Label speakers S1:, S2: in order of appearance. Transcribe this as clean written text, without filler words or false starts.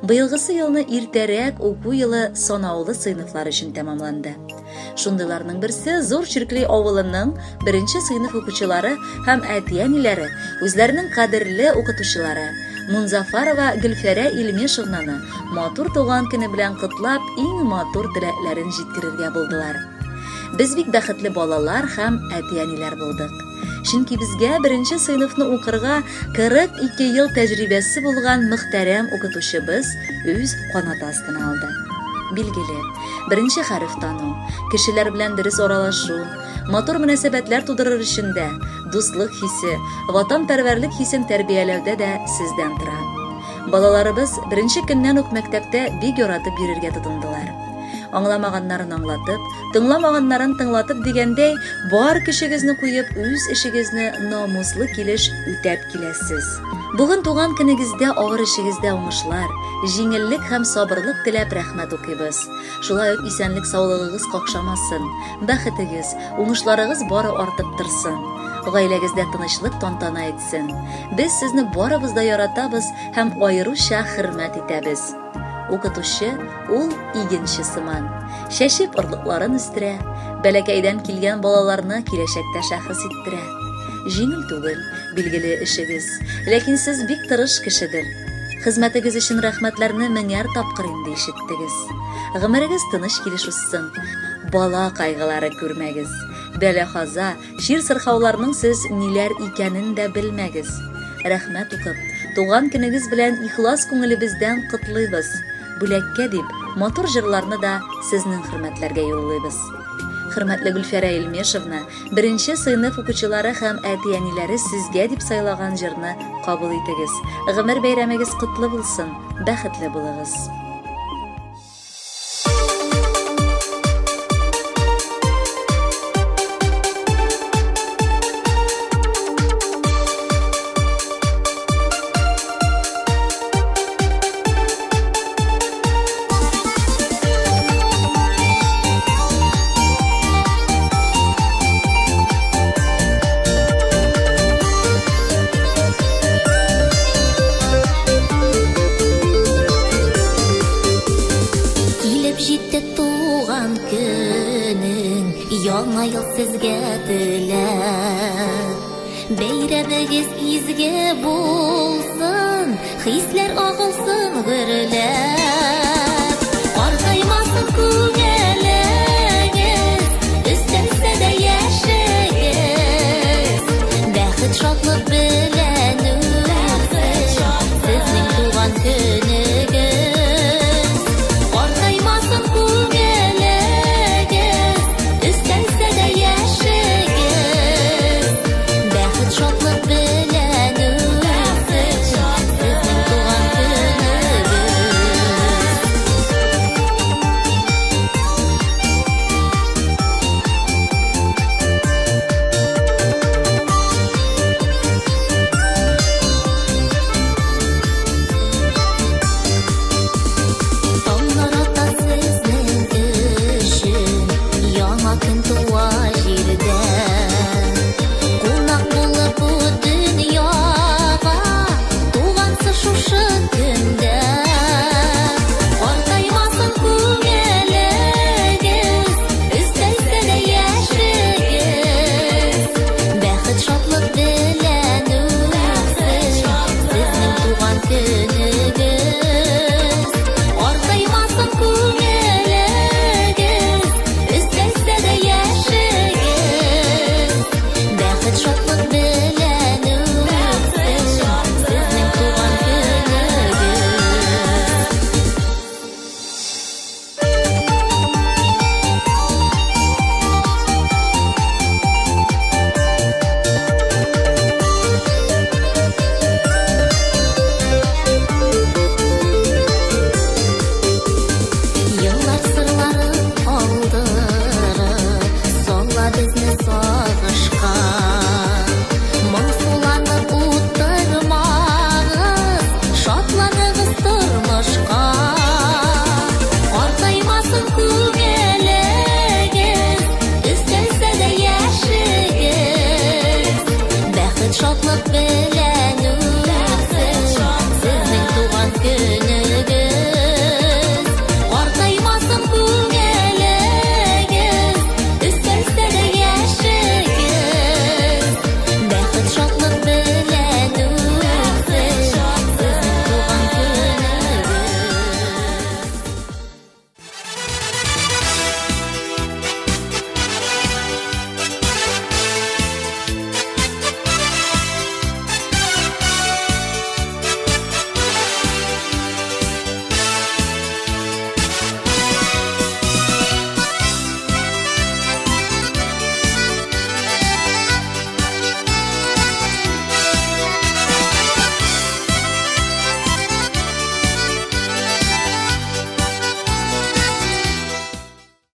S1: Быелгысы елны иртәрәк уку елы санаулы сыйныфлар өчен тәмамланды. Шундыйларның берсе Зур Чиркли авылының беренче сыйныф укучылары һәм әти-әниләре үзләренең кадерле укытучылары Мунзафарова Гөлфәрә Илмешевнаны матур туган көне белән котлап, иң матур теләкләрен җиткерергә булдылар. Без бик бәхетле балалар һәм әти-әниләр булдык. Чөнки безгә беренче сыйныфны укырга 42 ел тәҗрибәсе булган мөхтәрәм укытучыбыз үз канаты астына алды. Билгеле, беренче хәреф тану, кешеләр белән дөрес аралашу, матур мөнәсәбәтләр тудырыр өчен дә, дуслык хисе, ватанпәрвәрлек хисен тәрбияләүдә дә сездән тора. Балаларыбыз беренче көннән үк мәктәптә бик яратып йөрергә тотындылар. Аңламаганнарын аңлатып, тыңламаганнарын тыңлатып дигәндәй, бар көчегезне куеп, үз эшегезне намуслы килеш үтәп киләсез. Бүген туган көнегездә авыр эшегездә уңышлар, җиңеллек һәм сабырлык теләп рәхмәт укыйбыз. Шулай ук исәнлек-саулыгыгыз какшамасын, бәхетегез, уңышларыгыз бары артып торсын. Гаиләгездә тынычлык тантана итсен. Без сезне барыбыз да яратабыз һәм аеруча хөрмәт итәбез. Укытучы ул игенче сыман. Чәчеп орлыкларын үстерә, бәләкәйдән килгән балаларны киләчәктә шәхес иттерә. Җиңел түгел, билгеле эшегез, ләкин сез бик тырыш кешедер. Хезмәтегез өчен рәхмәтләрне меңәр тапкыр инде ишеттегез. Гомерегез тыныч килеш узсын. Бала кайгылары күрмәгез. Бәла-каза, Чир-сырхауларның сез ниләр икәнен дә белмәгез. Рәхмәт укып, туган көнегез белән ихлас күңелебездән котлыйбыз. Бүләккә дип, матур җырларны да сезнең хөрмәтләргә юллыйбыз. Хөрмәтле Гөлфәрә Илмешевна, беренче сыйныф укучылары һәм әти-әниләре сезгә дип сайлаган җырны кабул итегез. Гомер бәйрәмегез котлы булсын, бәхетле булыгыз!
S2: Килеп җитте туган көнең, Яңа ел сезгә теләп. Бәйрәмегез изге булсын, Хисләр агылсын гөрләп.